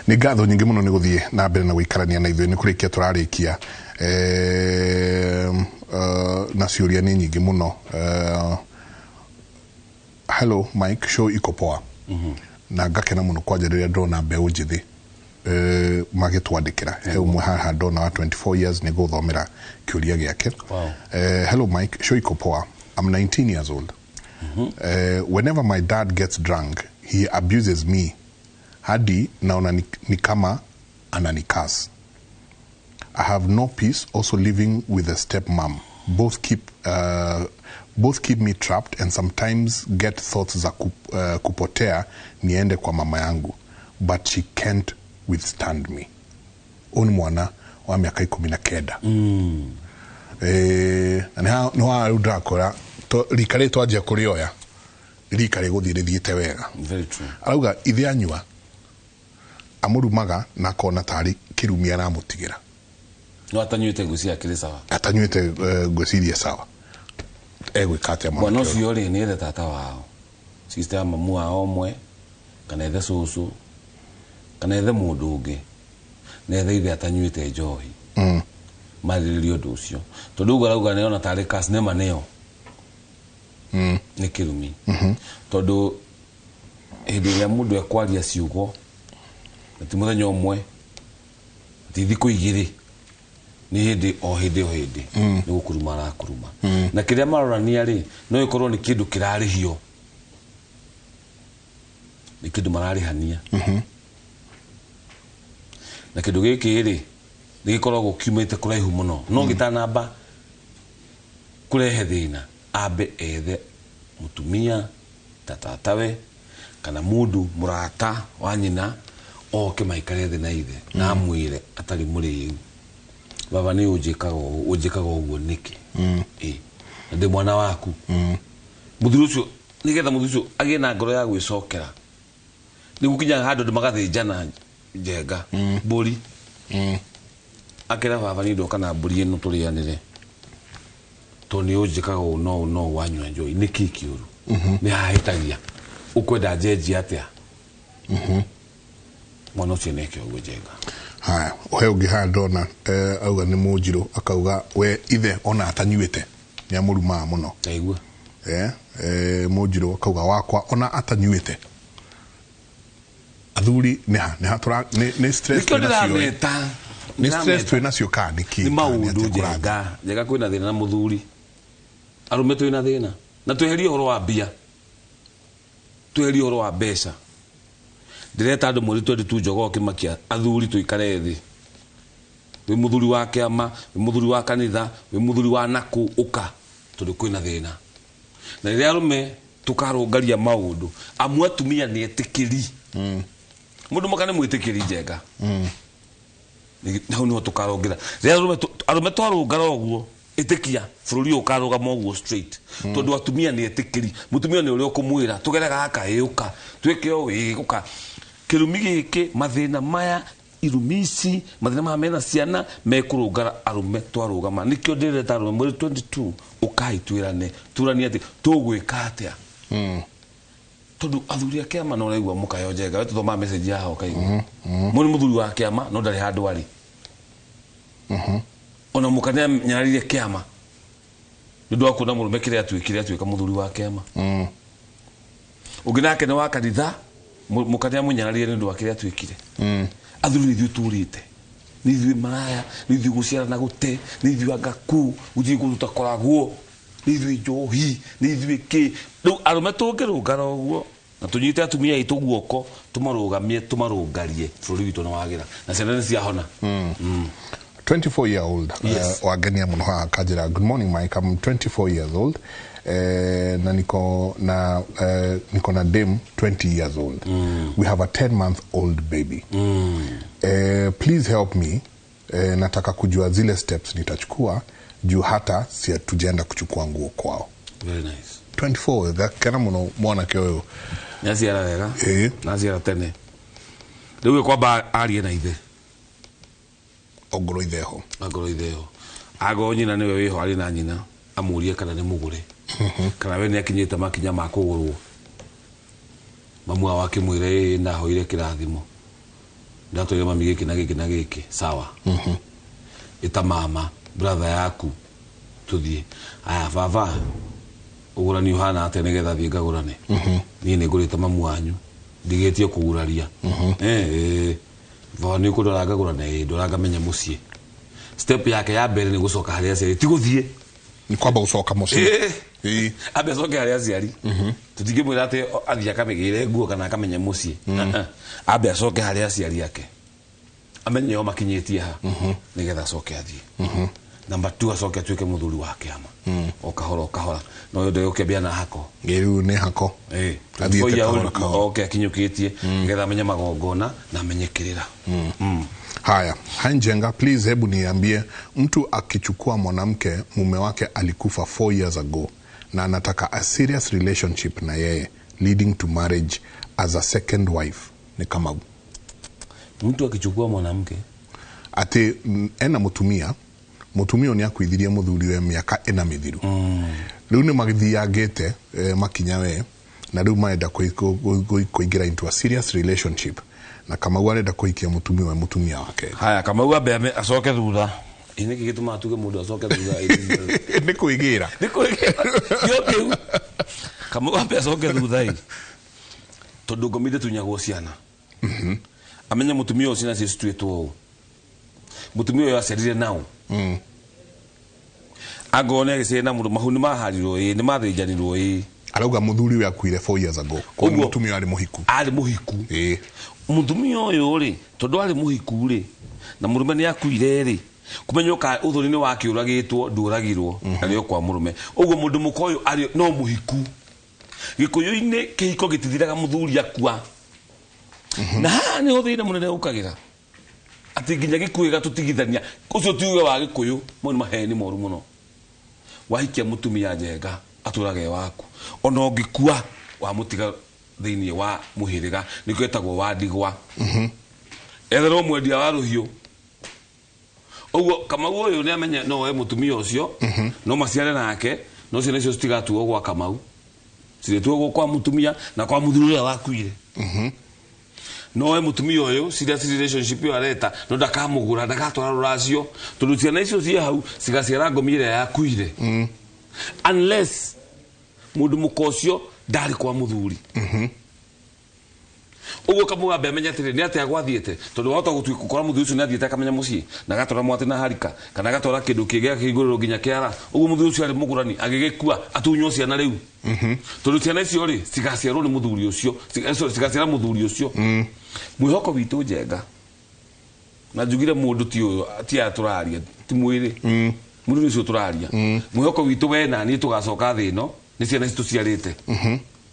Nĩ ngatho nyingĩ mũno nĩ gũthiĩ na mbere na gũikarania na ithuĩ. Nĩ kũrĩkia tũrarĩkia, na ciũria nĩ nyingĩ mũno. Hello Mike, show iko poa. Na ngakena mũno kwanja rĩrĩa ndona mbeũ njĩthĩ magĩtwandĩkĩra. He ũmwe haha ndona wa 24 years, nĩ gũthomera kĩũria gĩake. Hello Mike, show iko poa. I'm 19 years old. Whenever my dad gets drunk, he abuses me hadi naona ni kama ananicurse. I have no peace, also living with a stepmom. Both keep me trapped and sometimes get thoughts za kupotea niende kwa mama yangu, but she can't withstand me. Ũyũ nĩ mwana wa mĩaka 19. Na nĩ haha rĩu ndĩrakora rika rĩrĩ twanjia kũrĩoya, rika rĩgũthiĩ rĩthiĩte wega. Very true. Arauga ithe anyua amũrumaga na akona tarĩ kĩrumi aramũtigĩra. No atanyuĩte, ngwĩciria akĩrĩ sawa. Atanyuĩte, ngwĩciria sawa. Egwĩka atĩa mwana mwanake ũyũ? Ũcio rĩ, nĩ ethe tata wao, sister ya mamu wao ũmwe, kana ethe cũcũ, kana ethe mũndũ ũngĩ, na ethe ithe atanyuĩte njohi, marĩrĩrie ũndũ ũcio, tondũ ũguo arauga nĩona tarĩ curse, nĩma nĩyo nĩ kĩrumi, tondũ hĩndĩ ĩrĩa mũndũ ekwaria ciugo na ti mũthenya ũmwe, ti thikũ 2, nĩ hĩndĩ o hĩndĩ o hĩndĩ, nĩ gũkuruma arakuruma. Na kĩrĩa marorania rĩ, no ĩkorwo nĩ kĩndũ kĩrarĩhio, nĩ kĩndũ mararĩhania, na kĩndũ gĩkĩ rĩ, nĩ gĩkoragwo kiumĩte kũraihu mũno, no gĩtanamba kũrehe thĩna, ambe ethe mũtumia ta tatawe kana mũndũ mũrata wa nyina, oke maikare thĩ na ithe na amwĩre atarĩ mũrĩu, "Baba, nĩ ũnjĩkaga ũũ, ũnjĩkaga ũguo nĩkĩ? Ĩ, na ndĩ mwana waku." Mũthuri ũcio, nĩgetha mũthuri ũcio agĩe na ngoro ya gwĩcokera, nĩ gũkinyaga handũ andũ magathĩnjana njenga mbũri, akĩra, "Baba, niĩ ndoka na mbũri ĩno tũrĩanĩre, tondũ nĩ ũnjĩkaga ũũ no ũũ no ũũ wanyua njohi. Nĩ kĩ kĩũru? Nĩ hahĩtagia? Ũkwenda njenjie atĩa?" Mwana ũcio nĩeke ũguo, njenga. Haya, he ũngĩ haha ndona, auga nĩ mũnjirũ, akauga we ithe ona atanyuĩte nĩ amũrumaga mũno. Ndaigua. Mũnjirũ akauga, "Wakwa ona atanyuĩte." Athuri nĩ ha nĩ ha tũra nĩ stress Nĩkĩo twĩ nacio, ĩ? ndĩrameta. Nĩ stress twĩ nacio kana nĩ kĩ? Nĩ Kana nĩ maũndũ atĩa kũrathiĩ? Njenga, njenga, kwĩna thĩna na mũthuri. Arũme twĩna thĩna, na tweherie ũhoro wa mbia, tweherie ũhoro wa mbeca. Ndĩreta andũ mweri 22 njogoo kĩmakia, athuri tũikare thĩ. Wĩ mũthuri wa kĩama, wĩ mũthuri wa kanitha, wĩ mũthuri wa nakũ, ũka, tondũ kwĩna thĩna. Na rĩrĩa arũme tũkarũngaria maũndũ, amu atumia nĩ etĩkĩri, mũndũ mũka nĩ mwĩtĩkĩri, njenga. Hau niho tũkarũngĩra. Rĩrĩa arũme twarũngara ũguo, ĩtĩkia bũrũri ũyũ ũkarũgama ũguo straight, tondũ atumia nĩ etĩkĩri. Mũtumia nĩ ũrĩa ũkũmwĩra, "Tũgere gaka, ĩ ũka twĩke ũũ, ĩ ũka." Kĩrumi gĩkĩ, mathĩna maya, irumi ici, mathĩna maya mena ciana mekũrũngara arũme twarũgama. Nĩkĩo ndĩreta arũme mweri 22, ũkai twĩrane, tũranie atĩ tũgwĩka atĩa, tondũ athuri a kĩama no ũraigua mũkayo. Njenga, we tũthomaga message yaho ũkaigua mũ nĩ mũthuri wa kĩama, no ndarĩ handũ arĩ. Ona mũka nĩ anyararire kĩama nĩ ũndũ wa kuona mũrũme kĩrĩa atuĩkire, atuĩka mũthuri wa kĩama. Ũngĩ nake nĩ wa kanitha, mũka nĩ amũnyararire nĩ ũndũ wa kĩrĩa atuĩkire. Athuri nĩ ithuĩ tũrĩte, nĩ ithuĩ maraya, nĩ ithuĩ gũciara na gũte, nĩ ithuĩ angaku, gũtirĩ kũndũ tũtakoragwo, nĩ ithuĩ njohi, nĩ ithuĩ kĩ. Rĩu arũme tũngĩrũngara ũguo na tũnyite atumia aitũ guoko, tũmarũgamie, tũmarũngarie, bũrũri witũ nĩ wagĩra na ciana nĩ ciahona. 24 year old. Wangenia mũno haha kanjĩra, "Good morning Mike, I'm 24 years old, na niko na dem 20 years old. We have a 10 month old baby. Please help me, nataka kujua zile steps nitachukua juu hata si hatujaenda kuchukua nguo kwao." Very nice. 24, gakena mũno mwanake ũyũ. Nĩaciara wega. Naciara tene, rĩu ĩkwamba arie na ithe. Ongorwo itheho. Angorwo itheho, angorwo nyina nĩwe wĩho, arĩ na nyina, amũrie kana nĩ mũgũre, kana we nĩ akinyĩte makinya ma kũgũrwo. Mamu wao akĩmwĩra, "Ĩĩ, ndahoire kĩrathimo." Ndatwĩre mami gĩkĩ na gĩkĩ na gĩkĩ, sawa. Ĩta mama brother yaku tũthiĩ. Aya baba, ũgũrani ũhana atĩa nĩgetha thiĩ ngagũrane? Niĩ nĩ ngũrĩte mamu wanyu, ndigĩtie kũguraria. Baba nĩ ũkũndwara ngagũrane? Ĩĩ, ndwara ngamenye mũciĩ. Step yake ya mbere nĩ gũcoka harĩ aciari, ti gũthiĩ. Nĩ kwamba gũcoka mũciĩ. Ĩĩ. Ambe acoke harĩ aciari. Tũtingĩmwĩra atĩ athiĩ akamĩgĩre nguo kana akamenye mũciĩ. Ambe acoke harĩ aciari ake, amenye o makinyĩtie ha, nĩgetha acoke athiĩ. Number 2, acoke atuĩke mũthuri wa kĩama o kahora o kahora, no ũyũ ndegũkĩambia na hako. Ĩĩ, rĩu nĩ hako. Athiĩte kahora kahora. Oke akinyũkĩtie nĩgetha amenye magongona na amenye kĩrĩra. Haya, hi Njenga, please hebu niambie, mtu akichukua mwanamke mume wake alikufa 4 years ago na anataka a serious relationship na yeye leading to marriage as a second wife, ni kama Mtu akichukua mwanamke ati ena mutumia, mutumia ũyũ nĩ akuithirie mũthuri we mĩaka ĩna mĩthiru. Rĩu nĩ magĩthiangĩte makinya we, na rĩu marenda kũingĩra into a serious relationship, na Kamau arenda kũhikia mũtumia we mũtumia wake. Haya, Kamau ambe acoke thutha. Ĩ nĩkĩ gĩtũmaga tuge mũndũ acoke thutha? Nĩ kwĩgĩra. Nĩ kwĩgĩra. Kĩo kĩu. Kamau ambe acoke thutha ĩ, tondũ ngomi ndĩtunyagwo ciana. Amenye mũtumia ũyũ ciana cio cituĩtwo ũũ, mũtumia ũyũ aciarire nao. Angorwo nĩ agĩciarire na mũndũ, mahu nĩ maharirwo ĩ, nĩ mathĩnjanirwo ĩ. Arauga mũthuri ũyũ akuire 4 years ago. Koguo Ũguo. mũtumia arĩ mũhiku. Arĩ mũhiku. Mũtumia ũyũ rĩ, tondũ arĩ mũhiku rĩ, na mũrũme nĩ akuire rĩ, kũmenywo ka ũthoni nĩ wakĩũragĩtwo, ndũragirwo, arĩ o kwa mũrũme. Ũguo mũndũ mũka ũyũ arĩ no mũhiku. Gĩkũyũ-inĩ kĩhiko gĩtithiraga mũthuri akua. Na haha nĩho thĩna mũnene ũkagĩra, atĩ nginya gĩkuũ gĩgatũtigithania. Ũcio ti uge wa Gĩkũyũ, mau nĩ maheni moru mũno. Wahikia mũtumia Njenga, atũraga e waku. Ona ũngĩkua, wamũtiga thĩinĩ wa mũhĩrĩga, nĩkĩo etagwo wa ndigwa. Etherwo mwendia wa rũhiũ. Ũguo Kamau ũyũ nĩ amenye no oe mũtumia ũcio, no maciare nake, no ciana icio citigatuo gwa Kamau. Cirĩtuagwo kwa mũtumia na kwa mũthuri ũrĩa wakuire. No oe mũtumia ũyũ, serious relationship ĩyo areta, no ndakamũgũra, ndagatwara rũracio, tondũ ciana icio ciĩ hau cigaciara ngomi ĩrĩa yakuire. Unless mũndũ mũka ũcio ndarĩ kwa mũthuri. Ũguo Kamau ambe amenye atĩrĩ, nĩ atĩa gwathiĩte, tondũ wahota gũkora mũthuri ũcio nĩ athiĩte akamenya mũciĩ, na agatwara mwatĩ na harika, kana agatwara kĩndũ kĩngĩ agakĩhingũrĩrwo nginya kĩara. Ũguo mũthuri ũcio arĩ mũgũrani, agĩgĩkua, atunywo ciana rĩu. Tondũ ciana icio rĩ, cigaciarwo nĩ mũthuri ũcio, sorry, cigaciara mũthuri ũcio. Mwĩhoko witũ Njenga, na njugire mũndũ ti ũyũ, ti aya tũraria, ti mwĩrĩ. Mũndũ ũcio tũraria. Mwĩhoko witũ we na niĩ tũgacoka thĩ ĩno, nĩ ciana ici tũciarĩte.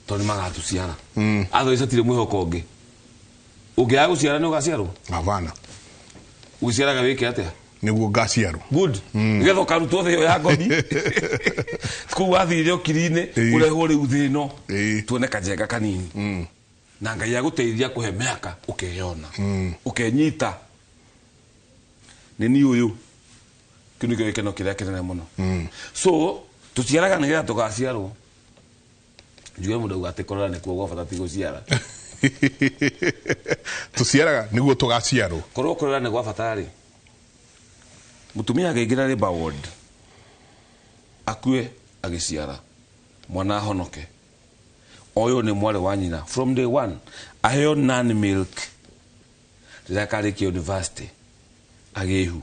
Tondũ nĩ magatũciara. Otherwise hatirĩ mwĩhoko ũngĩ. Ũngĩaga gũciara nĩ ũgaciarwo? Hapana. Ũgĩciaraga wĩke atĩa? Nĩguo ngaciarwo. Good. Nĩgetha ũkarutwo thĩ ĩyo ya ngomi. Kũu wathire ũkiri-inĩ, ũrehwo rĩu thĩ ĩno. Tuone kanjenga kanini. Na Ngai agũteithia kũhe mĩaka ũkeyona. Ũkenyita. Nĩ niĩ ũyũ. Kĩu nĩkĩo gĩkeno kĩrĩa kĩnene mũno. So, tũciaraga nĩgetha tũgaciarwo. Njuge mũndũ auga atĩ kũrora nĩkuo gwa bata ti gũciara. Tũciaraga nĩguo tũgaciarwo. Korwo kũrora nĩ gwa bata rĩ, mũtumia akĩingĩra labour ward, akue agĩciara, mwana ahonoke. Ũyũ nĩ mwarĩ wa nyina from day one, aheo nan milk rĩrĩa akarĩkia university agĩhu,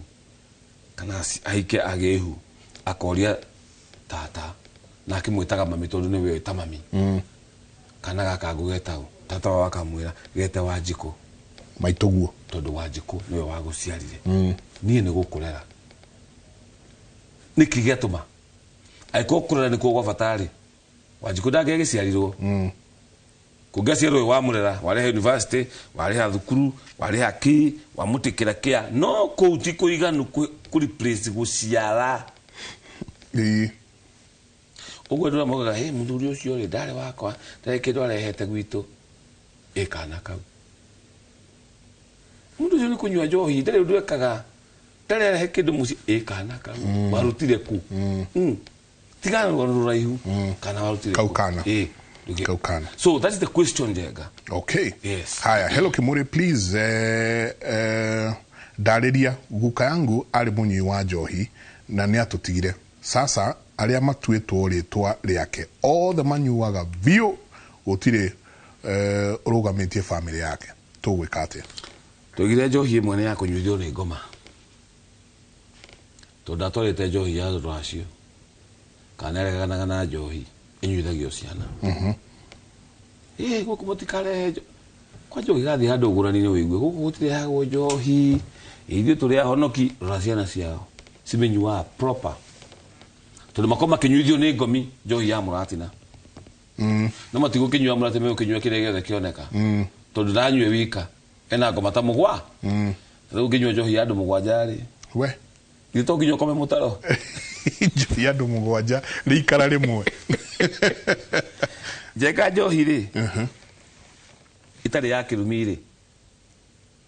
kana ahike agĩhu, akoria tata, na akĩmwĩtaga mami tondũ nĩwe ũĩ ta mami. Kana gaka ngũgeta ũ? Tata wao akamwĩra gete Wanjikũ. Maitũguo. Tondũ Wanjikũ nĩwe wagũciarire. Niĩ nĩ gũkũrera. Nĩkĩ gĩatũma? Angĩkorwo kũrera nĩkuo gwa bata rĩ, Wanjikũ ndangĩagĩciarirwo. Kũngĩaciarwo ũyũ wamũrera, warĩha university, warĩha thukuru, warĩha kĩ, wamũtĩkĩra kĩa, no kũu ti kũiganu kũ replace gũciara. Ũguo andũ arĩa maugaga, hey, mũthuri ũcio rĩ, ndarĩ wakwa, ndarĩ kĩndũ arehete gwitũ. Ĩ kana kau. Mũndũ ũcio nĩ kũnyua njohi, ndarĩ ũndũ ekaga, ndarĩ arehe kĩndũ mũciĩ. Ĩ kana kau. Warutire kũ? Tigana rũgano rũraihu. Kana warutire Kau kũ? kana. Ĩ, Kau kana. So that is the question, Njenga. Okay. Yes. Haya, hello Kimuri, please ndarĩria guka yangu arĩ mũnyui wa njohi na nĩ atũtigire. Sasa arĩa matuĩtwo rĩtwa rĩake othe manyuaga biũ, gũtirĩ ũrũgamĩtie famĩlĩ yake. Tũgwĩka atĩa? Tũigire njohi ĩmwe nĩ ya kũnyuithio nĩ ngoma, tondũ ndatwarĩte njohi ya rũracio kana nĩareganaga na njohi ĩnyuithagio ciana. Ĩ gũkũ mũtikarehe kwanja ũgĩgathiĩ handũ ũgũrani-inĩ ũigue gũkũ gũtirehagwo njohi, ithuĩ tũrĩ ahonoki. Rora ciana ciao cimĩnyuaga proper, tondũ makorwo makĩnyuithio nĩ ngomi njohi ya mũratina. No matigũkĩnyua mũratina, megũkĩnyua kĩrĩa gĩothe kĩoneka, tondũ ndanyue wika ena ngoma ta mũgwa. Rĩu ũngĩnyua njohi ya andũ mũgwanja rĩ, we githĩ to nginya ũkome mũtaro? Njohi ya andũ mũgwanja rĩikara rĩmwe. Njenga, njohi rĩ ĩtarĩ ya kĩrumi rĩ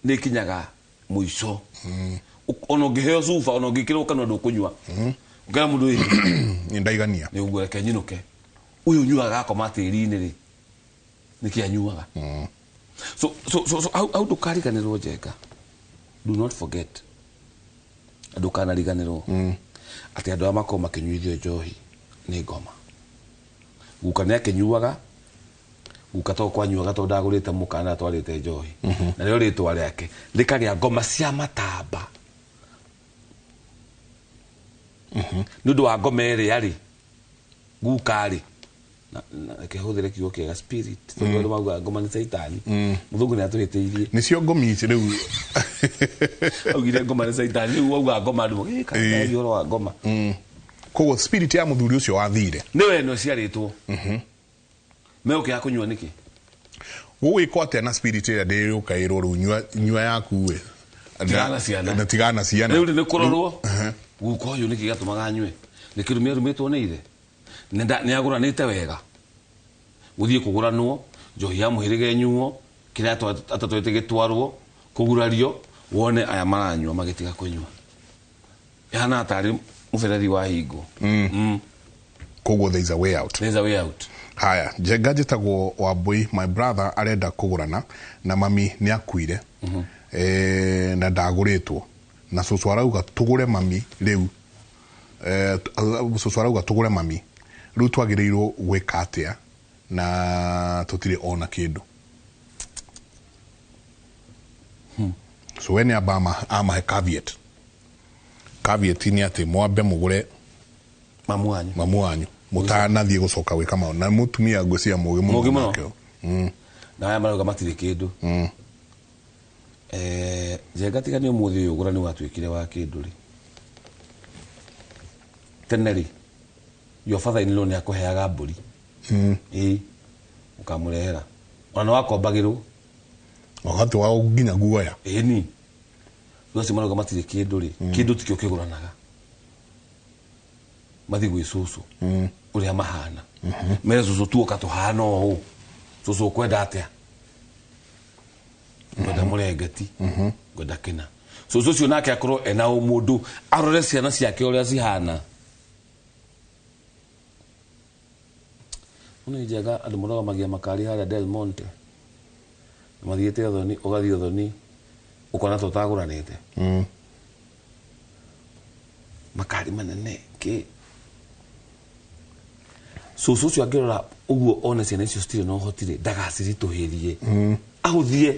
nĩ ĩkinyaga mũico. Ona ũngĩheo cuba, ona ũngĩkĩrwo kanua, ndũkũnyua. Ũkera mũndũ ĩ nĩ ndaigania. Nĩ ũguo, reke nyinũke. Ũyũ ũnyuaga akoma tĩri-inĩ rĩ, nĩkĩ anyuaga? So hau ndũkariganĩrwo, Njenga, do not forget, ndũkanariganĩrwo atĩ andũ aya makorwo makĩnyuithio njohi nĩ ngoma. Guka nĩ akĩnyuaga, guka to kwanyuaga tondũ ndagũrĩte mũka na atwarĩte njohi, na rĩo rĩtwa rĩake rĩkagĩa ngoma cia matamba nĩ ũndũ wa ngoma ĩrĩa rĩ guka rĩ reke hũthĩre kiugo kĩega, spirit, tondũ andũ maugaga ngoma nĩ caitani. Mũthũngũ nĩ atũhĩtĩirie. Nĩcio ngomi ici rĩu. Augire ngoma nĩ caitani, rĩu wauga ngoma andũ gĩka ũhoro wa ngoma. Koguo spirit ya mũthuri ũcio wathire nĩwe ĩno ciarĩtwo megũkĩaga kũnyua nĩkĩ? Gũgwĩkwo atĩa na spirit ĩrĩa ndĩrĩũkaĩrwo rĩu, nyua nyua yaku we. Tigana ciana. Na tigana ciana. Rĩu nĩ kũrorwo guka ũyũ nĩkĩ gĩatũmaga anyue. Nĩ kĩrumi arumĩtwo nĩ ithe? Nĩ agũranĩte wega, gũthiĩ kũgũranwo njohi ya mũhĩrĩga ĩnyuo, kĩrĩa atatwĩte gĩtwarwo kũgurario, wone aya maranyua magĩtiga kũnyua, ĩhana tarĩ mũberethi wa hingo. Koguo there is a way out. There's a way out. Haya, Njenga, njĩtagwo Wambui, my brother arenda kũgũrana na mami nĩ akuire na ndagũrĩtwo, na cũcũ arauga tũgũre mami rĩu. Cũcũ arauga tũgũre mami rĩu, twagĩrĩirwo gwĩka atĩa na tũtirĩ ona kĩndũ? So we nĩ amba amahe caveat. Caveat nĩ atĩ mwambe mũgũre mamu wanyu. Mamu wanyu mũtanathiĩ gũcoka gwĩka maũndũ na mũtumia, ngwĩciria mũgĩ mũno. Mũũgĩ mũno. Nake. Na aya marauga matirĩ kĩndũ. Njenga, tiga nĩ ũmũthĩ ũyũ ũgũrani watuĩkire wa kĩndũ rĩ, tene rĩ your father in law nĩ akũheaga mbũri, ĩĩ, ũkamũrehera, ona nĩ wakombagĩrwo. Wakati wa nginya guoya. Ĩni rĩu acio marauga matirĩ kĩndũ rĩ, kĩndũ tikĩo kĩgũranaga. Mathiĩ gwĩ cũcũ ũrĩa mahana, mere cũcũ, tuoka tũhana ũũ, cũcũ ũkwenda atĩa? Ngwenda mũrengeti, ngwenda kĩna. Cũcũ ũcio nake akorwo ena ũmũndũ, arore ciana ciake ũrĩa cihana. Nĩ njega andũ marũgamagia makari harĩa Del Monte na mathiĩte ũthoni, ũgathiĩ ũthoni ũkona ta ũtagũranĩte makari manene kĩ. Cũcũ ũcio angĩrora ũguo one ciana icio citirĩ na ũhoti rĩ, ndagaciritũhĩrie, ahũthie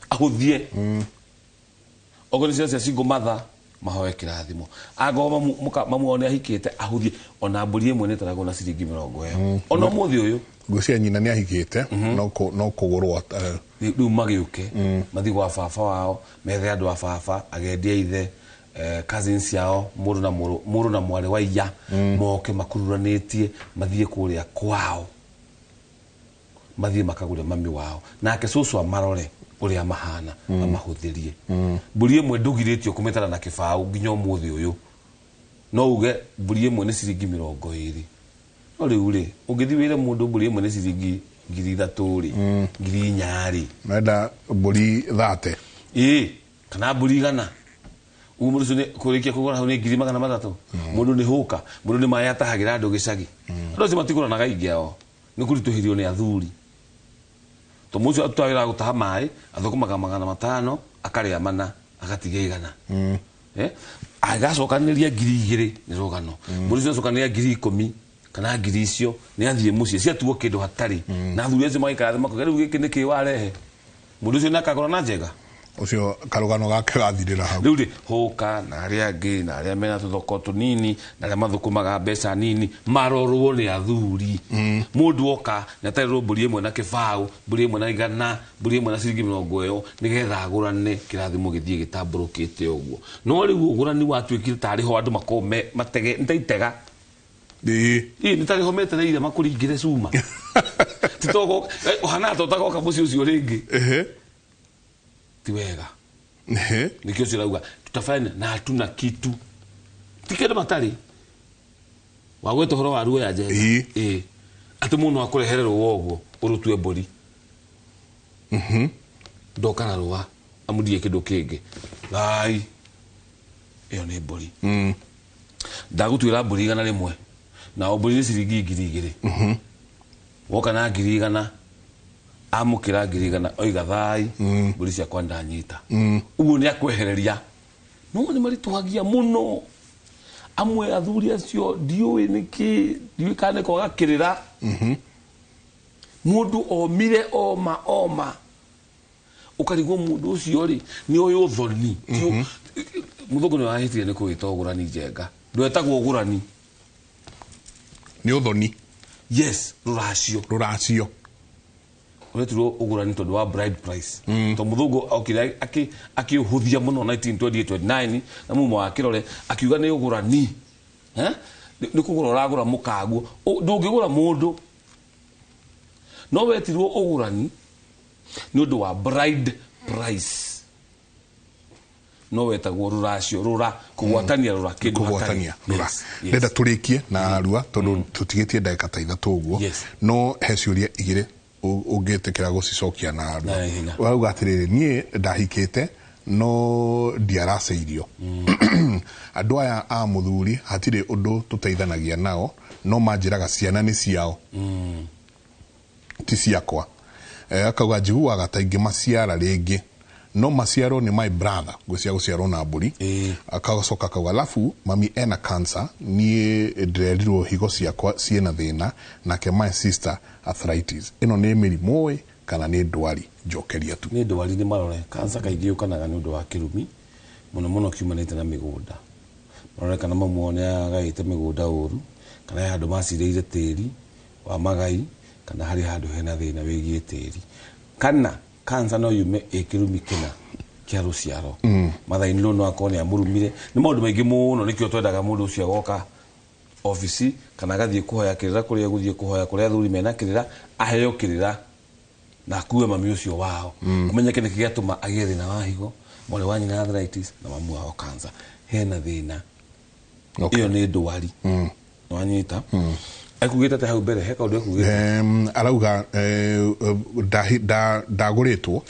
ahũthie. Okorwo nĩ ciana cia single mother, mahoe kĩrathimo. Angorwo mamu wao nĩ ahikĩte, ahũthie. Ona mbũri ĩmwe nĩ ĩtaragwo na ciringi 20 ĩyo ona ũmũthĩ ũyũ. Ngwĩciria nyina nĩ ahikĩte, no kũgũrwo Rĩu magĩũke mathiĩ gwa baba wao, methe andũ a baba, agendie ithe, cousins ciao, mũrũ na mũrũ, mũrũ na mwarĩ wa iya, moke makururanĩtie, mathiĩ kũrĩa kwao, mathiĩ makagũre mami wao, nake cũcũ amarore ũrĩa mahana, amahũthĩrie mbũri ĩmwe. Ndũgirĩtio kũmĩtara na kĩbaũ nginya ũmũthĩ ũyũ. No uge mbũri ĩmwe nĩ ciringi 20, no rĩu rĩ, ũngĩthiĩ wĩre mũndũ mbũri ĩmwe nĩ ciringi 3000 rĩ, 4000 rĩ, Menda mbũri 30. Ĩĩ, kana mbũri 100. Ũguo mũndũ ũcio nĩ kũrĩkia kũgũra hau nĩ 300,000. Mũndũ nĩ hũka, mũndũ nĩ maĩ atahagĩra andũ gĩcagi. Andũ acio matigũranaga aingĩ ao, nĩ kũritũhĩrio nĩ athuri. To mũndũ ũcio arutaga wĩra wa gũtaha maĩ, athũkũmaga 500, akarĩa 4, agatigia 100. Agacokanĩrĩria 2,000 nĩ rũgano. Mũndũ ũcio acokanĩrĩria 10,000 kana ngiri icio nĩ athiĩ mũciĩ ciatuo kĩndũ hatarĩ. Na athuri acio magaikara thĩ makoiga rĩu gĩkĩ nĩ kĩ warehe. Mũndũ ũcio nĩ akagũra na njega. Ũcio karũgano gake gathirĩra hau. Rĩu rĩ, hũka na arĩa angĩ na arĩa mena tũthoko tũnini na arĩa mathũkũmaga mbeca nini marorwo nĩ athuri. Mũndũ oka nĩ atarĩrwo mbũri ĩmwe na kĩbaũ, mbũri ĩmwe na 100, mbũri ĩmwe na ciringi mĩrongo ĩyo nĩgetha agũrane kĩrathimo gĩthiĩ gĩtambũrũkĩte ũguo. No rĩu ũgũrani watuĩkire tarĩ ho andũ makoragwo me matege, nĩ ta itega. Ĩ, nĩ tarĩ ho metereire makũringĩre cuma. Ti togoka, ũhanaga ta ũtagoka mũciĩ ũcio rĩngĩ. Ti wega. Nĩkĩo ũcio ũrauga tutafanya na hatuna kitu. Ti kĩndũ matarĩ. Wagweta ũhoro wa ruo ya Njenga. Ĩ. Atĩ mũndũ no akũrehere rũa ũguo ũrũtue mbũri. Ndoka na rũa amũndie kĩndũ kĩngĩ. Thai. Ĩyo nĩ mbũri. Ndagũtuĩra mbũri 100 na o mbũri nĩ ciringi 2,000. Woka na 100,000 amũkĩra 100,000 oiga thai mbũri ciakwa ndanyita. Ũguo nĩ akwehereria. No nĩ maritũhagia mũno. Amwe athuri acio ndiũĩ nĩkĩ, ndiũĩ kana nĩ kwaga kĩrĩra. Mũndũ omire oma oma. Ũkarigwo mũndũ ũcio rĩ nĩ ũyũ ũthoni. Mũthũngũ nĩ wahĩtire nĩ kũwĩta ũgũrani Njenga. Ndwetagwo ũgũrani. Nĩ ũthoni. Yes, rũracio. Rũracio. Ũretirwo ũgũrani tondũ wa bride price. Tondũ mũthũngũ okire akĩũhũthia mũno 1928-29 na mumo wa kĩrore akiuga nĩ ũgũrani. Nĩ kũgũra ũragũra mũkaguo. Ndũngĩgũra mũndũ. No wetirwo ũgũrani nĩ ũndũ wa bride price. No wetagwo rũracio, rũra, kũgwatania rũra, kĩndũ hatarĩ. Kũgwatania rũra. Ndenda tũrĩkie na rua tondũ tũtigĩtie ndagĩka ta 3 ũguo. No he ciũria igĩrĩ ũngĩtĩkĩra gũcicokia na rua. Na ihenya. Ũrauga atĩrĩrĩ, niĩ ndahikĩte no ndiaracĩirio. Andũ aya a mũthuri hatirĩ ũndũ tũteithanagia nao, no manjĩraga ciana nĩ ciao. Ti ciakwa. Akauga njiguaga ta ingĩmaciara rĩngĩ. No maciarwo nĩ my brother, ngwĩciria gũciarwo na mbũri. Akacoka akauga alafu mami ena cancer, niĩ ndĩrerirwo higo ciakwa ciĩna thĩna, nake my sister arthritis. Ĩno nĩ mĩrimũ ĩ kana nĩ ndwari? Njokeria tu. Nĩ ndwari nĩ marore. Cancer kaingĩ yũkanaga nĩ ũndũ wa kĩrumi, mũno mũno kiumanĩte na mĩgũnda. Marore kana mamu wao nĩ agaĩte mĩgũnda ũru, kana he handũ macirĩire tĩri wa magai, kana harĩ handũ hena thĩna wĩgiĩ tĩri. Kana cancer no yume ĩ kĩrumi kĩna kĩa rũciaro. Mother-in-law no akorwo nĩ amũrumire. Nĩ maũndũ maingĩ mũno, nĩkĩo twendaga mũndũ ũcio agoka obici kana agathiĩ kũhoya kĩrĩra kũrĩa egũthiĩ kũhoya kũrĩa athuri mena kĩrĩra, aheo kĩrĩra na akue mami ũcio wao. Ũmenyeke nĩkĩ gĩatũma agĩe thĩna wa higo, mwarĩ wa nyina arthritis na mamu wao cancer. Hena thĩna. Ĩyo nĩ ndwari. Wanyita? Ekugĩte atĩa hau mbere? He kaũndũ ekugĩte? Arauga, ndagũrĩtwo.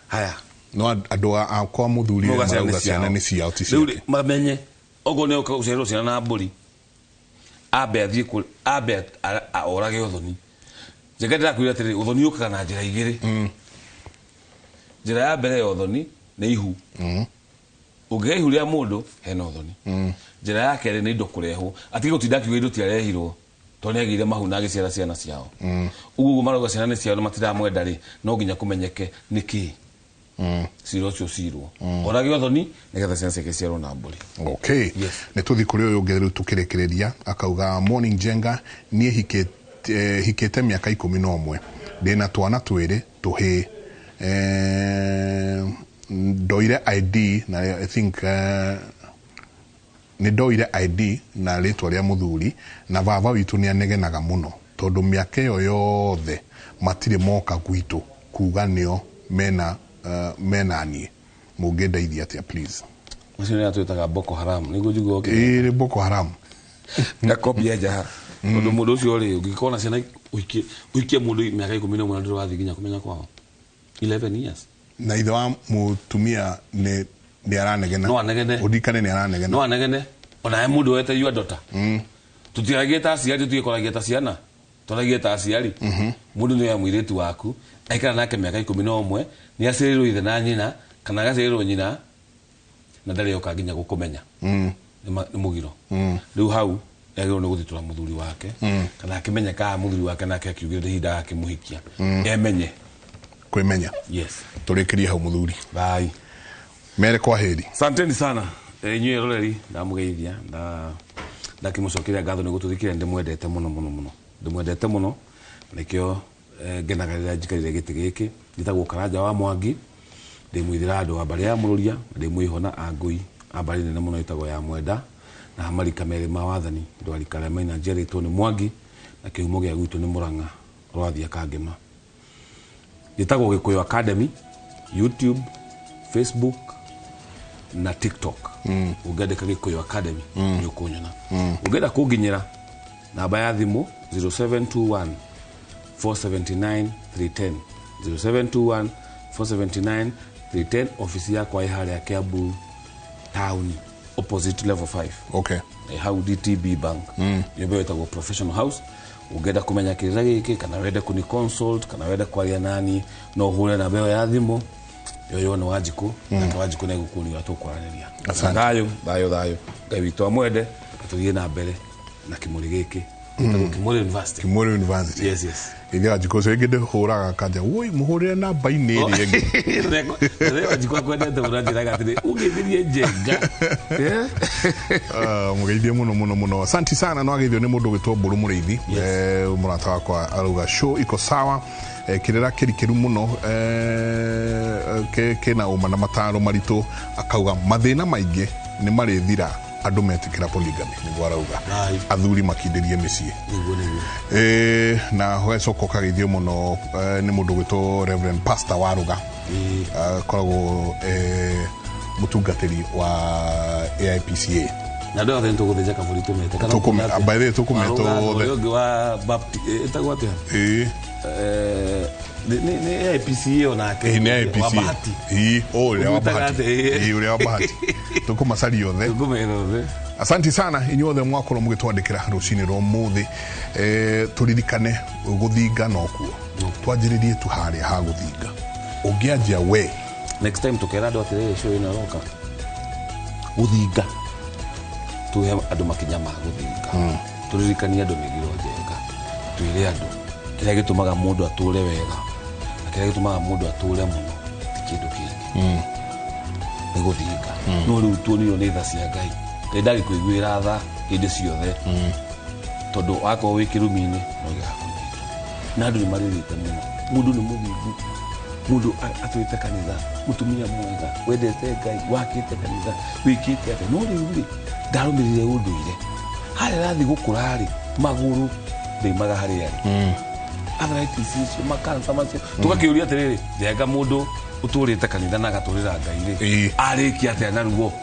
Haya. No andũ akwa mũthuri Mũgacĩra nĩ marauga ciana ciao. nĩ ciao, ti Rĩu rĩ, ciake. mamenye, okorwo nĩ oka gũciarĩrwo ciana na mbũri, ambe athiĩ kũ-, ambe orage ũthoni. Njenga ndĩrakwĩra atĩrĩrĩ, ũthoni ũkaga na njĩra igĩrĩ. Njĩra ya mbere ya ũthoni nĩ ihu. Ũngĩgĩa ihu rĩa mũndũ, hena ũthoni. Njĩra ya kerĩ nĩ indo kũrehwo. Atige gũtinda akiuga indo tiarehirwo, tondũ nĩ agĩire mahu na agĩciara ciana ciao. Ũguo ũguo marauga ciana nĩ ciao na matiramwenda rĩ, no nginya kũmenyeke nĩkĩ. Cira ũcio ũcirwo. Orage ũthoni nĩgetha ciana ciake ciarwo na mbũri. Yes. Nĩ tũthiĩ kũrĩ ũyũ ũngĩ rĩu tũkĩrĩkĩrĩria, akauga morning Njenga, niĩ hikĩte mĩaka 11. Ndĩna twana twĩrĩ tũhĩĩ. Ndoire ID na I think, nĩ ndoire ID na rĩtwa rĩa mũthuri, na baba witũ nĩ anegenaga mũno tondũ mĩaka ĩyo yothe matirĩ moka gwitũ kuga nĩo mena niĩ. Mũngĩndeithia atĩa please? Ũcio nĩ atwĩtaga Boko Haram. Nĩguo njiguaga ũkĩmwĩta. Ĩĩ, nĩ Boko Haram. Na kopi ya njaha. Tondũ mũndũ ũcio rĩ, ũngĩkorwo na ciana ũhikie mũndũ mĩaka 11 na ndũrathiĩ nginya kũmenya kwao. 11 years. Na ithe wa mũtumia nĩ Nĩ aranegena. No anegene. Ũririkane nĩ aranegena. No anegene onawe mũndũ wete your daughter. Tũtiragie ta aciari, tũtigĩkoragia ta ciana, twaragie ta aciari. Mũndũ nĩ oya mũirĩtu waku aikara nake mĩaka 11, nĩ aciarĩirwo ithe na nyina kana agaciarĩrwo nyina na ndarĩ oka nginya gũkũmenya. Nĩ mũgiro. Rĩu hau agĩrĩirwo nĩ gũthitũra mũthuri wake kana akĩmenye kana mũthuri wake nake akiugire ihinda akĩmũhikia emenye. Kwĩmenya. Yes. Tũrĩkĩrie hau mũthuri. Bye. Mere kwa heri. Asanteni sana. Inyuĩ eroreri, ndamũgeithia na ndakĩmũcokeria ngatho nĩ gũtũthikĩrĩria. Ndĩmwendete mũno mũno mũno, ndĩmwendete mũno, nĩkĩo ngenaga rĩrĩa njikarire gĩtĩ gĩkĩ. Njĩtagwo Karanja wa Mwangi, ndĩ mũithĩra andũ wa mbarĩ ya Mũrũria, ndĩ mwĩhona a ngũi a mbarĩ nene mũno ĩtagwo ya Mwenda, na marika merĩ ma wathani ndĩ wa rika rĩa Maina, njiarĩtwo nĩ Mwangi na kĩhumo gĩa gwitũ nĩ Mũrang'a Rwathia Kangema. Njĩtagwo Gĩkũyũ Academy YouTube, Facebook na TikTok. Ũngĩandĩka Gĩkũyũ Academy nĩ ũkũnyona. Ũngĩenda kũnginyĩra, namba ya thimũ 0721 479 310, 0721 479 310. Ofici yakwa ĩ harĩa Kiambu town, opposite level 5. Hau DTB Bank, nyũmba ĩyo ĩtagwo Professional House. Ũngĩenda kũmenya kĩrĩra gĩkĩ kana wende kũni consult kana wende kwaria nani, no ũhũre namba ĩyo ya thimũ yoyo nĩ Wanjikũ, nake Wanjikũ nĩ egũkũria ũrĩa tũkwaranĩria. Asante. Thayũ, thayũ, thayũ. Ngai witũ amwende na tũthiĩ na mbere na kĩmũrĩ gĩkĩ gĩtagwo Kĩmũrĩ University. Kimũrĩ University. Yes. Ithe Wanjikũ ũcio ĩngĩ ndĩhũraga kanja woi mũhũrĩre namba-inĩ ĩrĩa ĩngĩ. Wanjikũ akwendete mũno, anjĩraga atĩrĩ ũngĩthirie njenga. Ah, mũgeithie mũno mũno mũno, asanti sana. No ageithio nĩ mũndũ ũgĩtwo Mbũrũ Mũrĩithi. Mũrata wakwa arauga show iko sawa. Kĩrĩra kĩrikĩru mũno, kĩna ũma na mataro maritũ. Akauga mathĩna maingĩ nĩ marĩthira andũ metĩkĩra polygamy, nĩguo arauga. Athuri makindĩrie mĩciĩ. Nĩguo. Na ũgacoka ũkageithio mũno nĩ mũndũ ũgwĩtwo Reverend Pastor Waruga. Akoragwo mũtungatĩri wa AIPCA. Na andũ othe nĩtũgũthĩnja kabũri tũmete. Kana By the way, tũkũmeta Waruga, othe. ũrĩa ũngĩ wa ĩtagwo atĩa? Nĩ AIPCA onake. Ĩĩ, nĩ AIPCA. Wa Bahati. Ĩĩ, oh, ũrĩa wa Ũmwĩtaga Bahati. atĩa? Ĩĩ, ũrĩa wa Bahati. Tũkũmacaria othe. Tũkũmera othe. Asanti sana inyuothe mwakorwo mũgĩtwandĩkĩra rũcinĩ rwa ũmũthĩ. Tũririkane gũthinga nokuo twanjĩrĩrie tu harĩa ha gũthinga ũngĩanjia we. Next time tukera andũ atĩrĩrĩ, show ĩno ĩroka gũthinga, tuhe andũ makinya ma gũthinga, tũririkanie andũ mĩgiro njenga, twĩre andũ kĩrĩa gĩtũmaga mũndũ atũre wega na kĩrĩa gĩtũmaga mũndũ atũre mũno ti kĩndũ kĩngĩ, nĩ gũthinga. No rĩu tuonirio nĩ tha cia Ngai. Ngai ndagĩkũiguĩra tha hĩndĩ ciothe, tondũ wakorwo wĩ kĩrumi-inĩ no gĩgakũnyita, na andũ nĩ marĩrĩte mũno. Mũndũ nĩ mũthingu, mũndũ atwĩte kanitha, mũtumia mwega wendete Ngai, wakĩte kanitha, wĩkĩte atĩa, no rĩu rĩ ndarũmĩrĩire ũndũire harĩa arathiĩ gũkũra rĩ, magũrũ ndaimaga harĩa rĩ arthritis icio, makansa macio. Tũgakĩũria atĩrĩrĩ, njenga, mũndũ ũtũrĩte kanitha na agatũrĩra Ngai rĩ, arĩkia atĩa na ruo?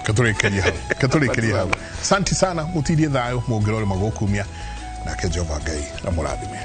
Ketũrĩkĩrie hau, ketũrĩkĩrie hau. Asanti sana, mũtirie thayũ, mũngĩrore magũkumia nake Jehova Ngai amũrathime.